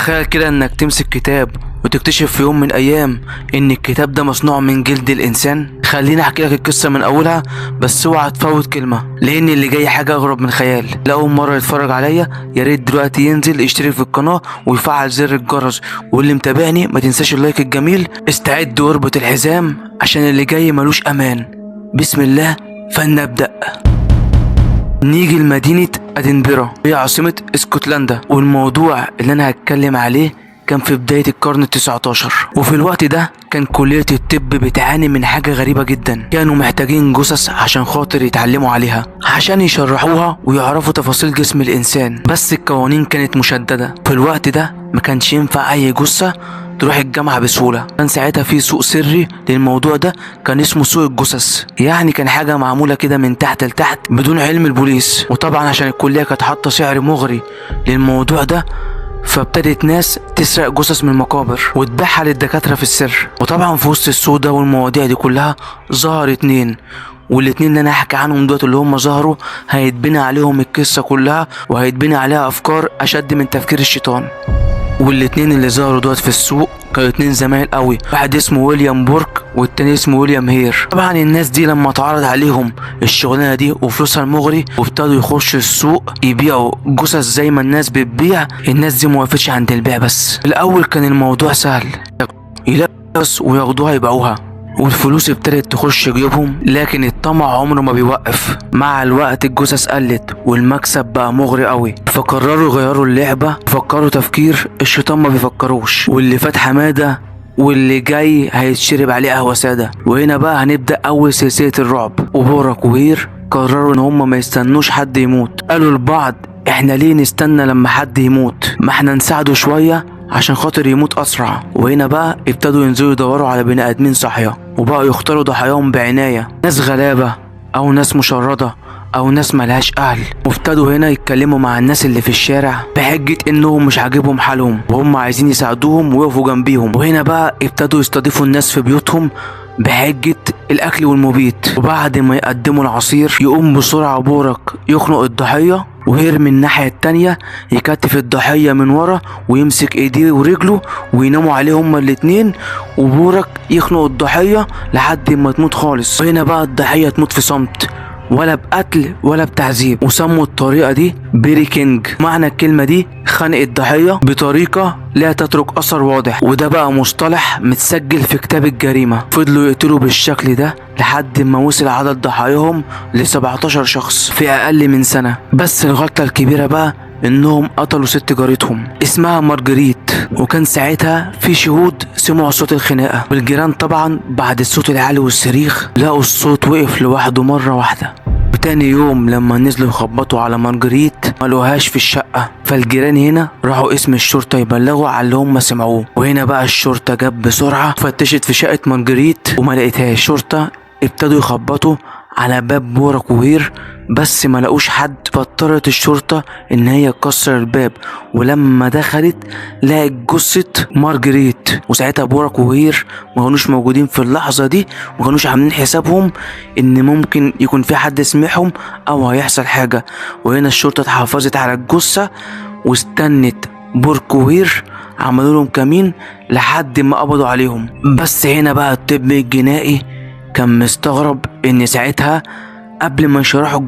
تخيل كده انك تمسك كتاب وتكتشف في يوم من الايام ان الكتاب ده مصنوع من جلد الانسان. خليني احكي لك القصة من اولها، بس اوعى تفوت كلمة لان اللي جاي حاجة اغرب من خيال. لاول مرة يتفرج عليا يا ريت دلوقتي ينزل يشترك في القناة ويفعل زر الجرس، واللي متابعني ما تنساش ال like الجميل. استعد واربط الحزام عشان اللي جاي ملوش امان. بسم الله فلنبدأ. نيجي لمدينة ادنبرا، هي عاصمة اسكتلندا، والموضوع اللي انا هتكلم عليه كان في بداية القرن ال19. وفي الوقت ده كان كلية الطب بتعاني من حاجة غريبة جدا، كانوا محتاجين جثث عشان خاطر يتعلموا عليها، عشان يشرحوها ويعرفوا تفاصيل جسم الإنسان. بس القوانين كانت مشددة في الوقت ده، ما كانش ينفع أي جثة تروح الجامعة بسهولة. كان ساعتها في سوق سري للموضوع ده، كان اسمه سوق الجثث، يعني كان حاجة معمولة كده من تحت لتحت بدون علم البوليس. وطبعا عشان الكلية كانت حاطة سعر مغري للموضوع ده، فابتدت ناس تسرق جثث من المقابر وتبيعها للدكاترة في السر. وطبعا في وسط السوق ده والمواضيع دي كلها ظهر اتنين، والاتنين اللي انا هحكي عنهم دلوقتي اللي هم ظهروا هيتبني عليهم القصة كلها، وهيتبني عليها افكار اشد من تفكير الشيطان. والاتنين اللي ظهروا دوت في السوق كانوا اتنين زمايل قوي، واحد اسمه ويليام بورك والتاني اسمه ويليام هير. طبعا الناس دي لما اتعرض عليهم الشغلانة دي وفلوسها المغري وابتدوا يخشوا السوق يبيعوا جثث زي ما الناس بتبيع، الناس دي موقفتش عند البيع بس. الاول كان الموضوع سهل، يلاقوا وياخدوها يبيعوها والفلوس ابتدت تخش جيوبهم، لكن الطمع عمره ما بيوقف. مع الوقت الجثث قلت والمكسب بقى مغري قوي، فقرروا يغيروا اللعبة، فكروا تفكير الشيطان ما بيفكروش، واللي فات حمادة واللي جاي هيتشرب عليه قهوة سادة. وهنا بقى هنبدأ أول سلسلة الرعب. وبورك وهير قرروا إن هما ما يستنوش حد يموت، قالوا لبعض احنا ليه نستنى لما حد يموت، ما احنا نساعده شوية عشان خاطر يموت أسرع. وهنا بقى ابتدوا ينزلوا يدوروا على بني آدمين صاحية، وبقوا يختاروا ضحاياهم بعناية، ناس غلابة أو ناس مشردة أو ناس ملهاش أهل. وابتدوا هنا يتكلموا مع الناس اللي في الشارع بحجة إنهم مش عاجبهم حالهم وهم عايزين يساعدوهم ويقفوا جنبيهم. وهنا بقى ابتدوا يستضيفوا الناس في بيوتهم بحجة الأكل والمبيت، وبعد ما يقدموا العصير يقوم بسرعة بورك يخنق الضحية، وهير من الناحية التانية يكتف الضحية من ورا ويمسك ايديه ورجله ويناموا عليه هما الاتنين، وبورك يخنق الضحية لحد ما تموت خالص. وهنا بقى الضحية تموت في صمت، ولا بقتل ولا بتعذيب. وسموا الطريقة دي بيري كينج، معنى الكلمة دي خنق الضحية بطريقة لا تترك أثر واضح، وده بقى مصطلح متسجل في كتاب الجريمة. فضلوا يقتلوا بالشكل ده لحد ما وصل عدد ضحاياهم ل 17 شخص في أقل من سنة. بس الغلطة الكبيرة بقى إنهم قتلوا ست جارتهم اسمها مارجريت، وكان ساعتها في شهود سمعوا صوت الخناقة، والجيران طبعا بعد الصوت العالي والصريخ لقوا الصوت وقف لوحده مرة واحدة. وتاني يوم لما نزلوا يخبطوا على مارجريت ما لقوهاش في الشقة، فالجيران هنا راحوا اسم الشرطة يبلغوا على اللي هم سمعوه. وهنا بقى الشرطة جت بسرعة فتشت في شقة مارجريت وما لقيتهاش. الشرطة ابتدوا يخبطوا على باب بورك وهير بس ما لقوش حد، فاضطرت الشرطة ان هي تكسر الباب، ولما دخلت لقت جثة مارجريت. وساعتها بورك وهير ما كانوش موجودين في اللحظة دي، وما كانوش عاملين حسابهم ان ممكن يكون في حد سمعهم او هيحصل حاجة. وهنا الشرطة اتحفظت على الجثة واستنت بورك وهير، عملوا لهم كمين لحد ما قبضوا عليهم. بس هنا بقى الطب الجنائي كان مستغرب ان ساعتها قبل ما يشرحوا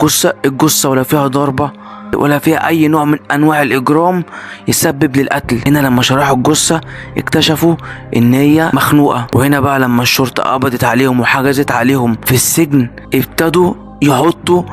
الجثة ولا فيها ضربة ولا فيها اي نوع من انواع الاجرام يسبب للقتل. هنا لما شرحوا الجثة اكتشفوا ان هي مخنوقة. وهنا بقى لما الشرطة قبضت عليهم وحجزت عليهم في السجن ابتدوا يحطوا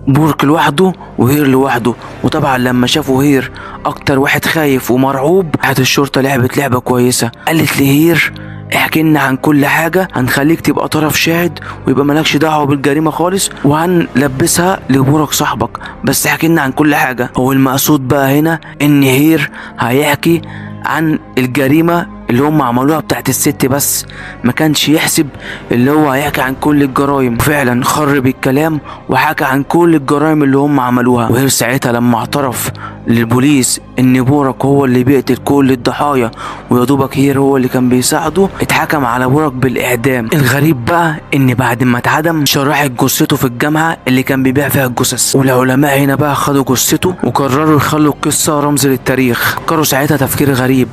بورك لوحده وهير لوحده. وطبعا لما شافوا هير اكتر واحد خايف ومرعوب، راحت الشرطة لعبت لعبة كويسة، قالت لهير احكي لنا عن كل حاجة، هنخليك تبقى طرف شاهد ويبقى مالكش دعوة بالجريمة خالص، وهنلبسها لبورك صاحبك، بس احكي لنا عن كل حاجة. هو المقصود بقى هنا ان هير هيحكي عن الجريمة اللي هم عملوها بتاعت الست بس، ما كانش يحسب اللي هو هيحكي عن كل الجرائم. فعلا خرب الكلام وحكى عن كل الجرائم اللي هم عملوها. وهير ساعتها لما اعترف للبوليس ان بورك هو اللي بيقتل كل الضحايا ويا دوبك هير هو اللي كان بيساعده، اتحكم على بورك بالاعدام. الغريب بقى ان بعد ما اتعدم شرحت جثته في الجامعة اللي كان بيبيع فيها الجثث، والعلماء هنا بقى خدوا جثته وقرروا يخلوا القصة رمز للتاريخ. فكروا ساعتها تفكير غريب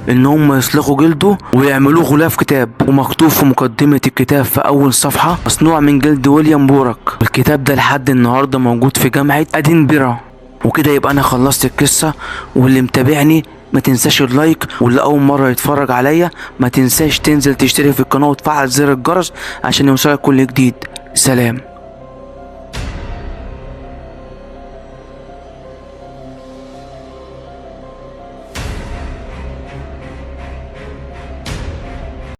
ان هم يسلخوا جلده ويعملوه غلاف كتاب، ومكتوب في مقدمة الكتاب في اول صفحة مصنوع من جلد ويليام بورك. والكتاب ده لحد النهاردة موجود في جامعة ادنبرا. وكده يبقى انا خلصت القصة، واللي متابعني ما تنساش اللايك، واللي اول مرة يتفرج عليا ما تنساش تنزل تشترك في القناة وتفعل زر الجرس عشان يوصلك كل جديد. سلام.